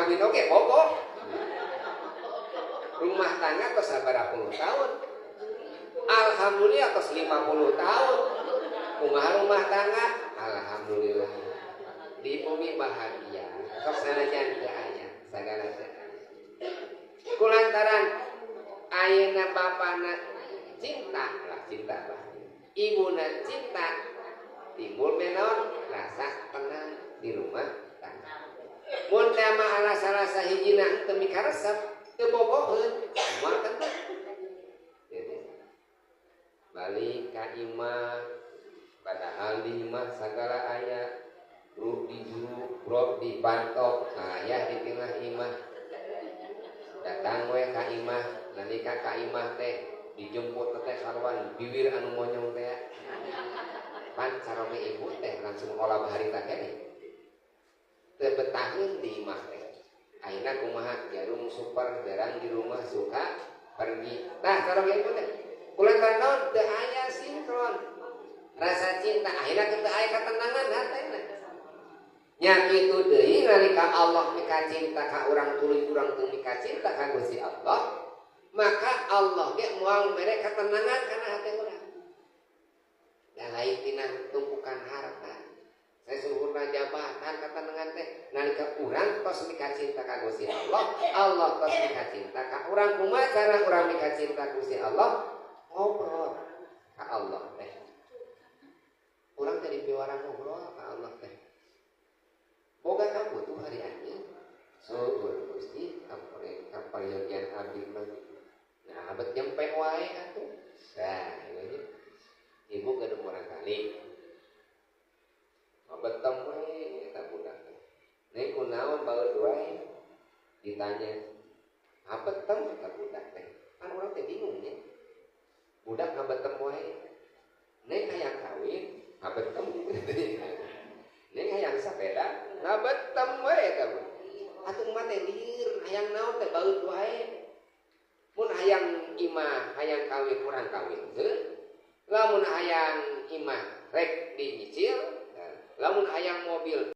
Kawin oge bogoh. Rumah tangga tos sabaraha puluh tahun? Alhamdulillah tos 50 tahun. Kumaha rumah tangga? Alhamdulillah. Di bumi bahagia. Sok sanajan teu aya sagala teh. Kulantaran ayeuna bapana cinta lah, cinta bah. Ibuna cinta, timbul menon rasa tenang di rumah tangga. Mun teh mah ala salah sahijina teu mikaresep, teu bogoheun, moal tenang. Gitu. Balik ka imah, padahal di imah sagala aya, grup di juru, grup di pantok, aya di tengah imah. Datang we ka imah, nalika ka imah teh dijemput teh karuan bibir anu monyong teh. Pan caroge ibu teh langsung olah harita keneh. Teu betaheun di imah teh. Ayeuna kumaha, jarum super jarang di rumah, suka pergi. Tah, caroge ibu teh. Kulantaran naon? Teu aya sinkron. Rasa cinta akhirnya teu aya ketenangan hatena. Nya kitu deui nalika Allah mika cinta ka urang, tuluy urang teu mika cinta ka Gusti Allah, maka Allah ge moal mere ketenangan kana hati urang. Da lain tina tumpukan harta. Saya sempurna jabatan ketenangan teh nalika urang tos mika cinta ka Gusti Allah, Allah tos mika cinta ka urang. Kumaha cara urang mika cinta Gusti Allah? Ngobrol ka Allah teh. Urang teh dipiwarang ngobrol ka Allah teh. Boga kabutuh hari anjeun. Syukur Gusti kaparyogian abdi mah. Nah, abet nyempe wae atuh. Nah, ini ibu gaduh murangkalih. Betem we eta budak teh. Neng, kunaon baeud wae? Ditanya. Abetem eta budak teh. Kan urang teh bingung nya. Budak ngabetem wae. Neng hayang kawin, ngabetem. Neng hayang sepeda, ngabetem wae eta mah. Atuh mah teh lieur, hayang naon teh baeud wae. Mun hayang imah, hayang kawin, urang kawin heuh. Lamun hayang imah rek dinyicil, lamun hayang mobil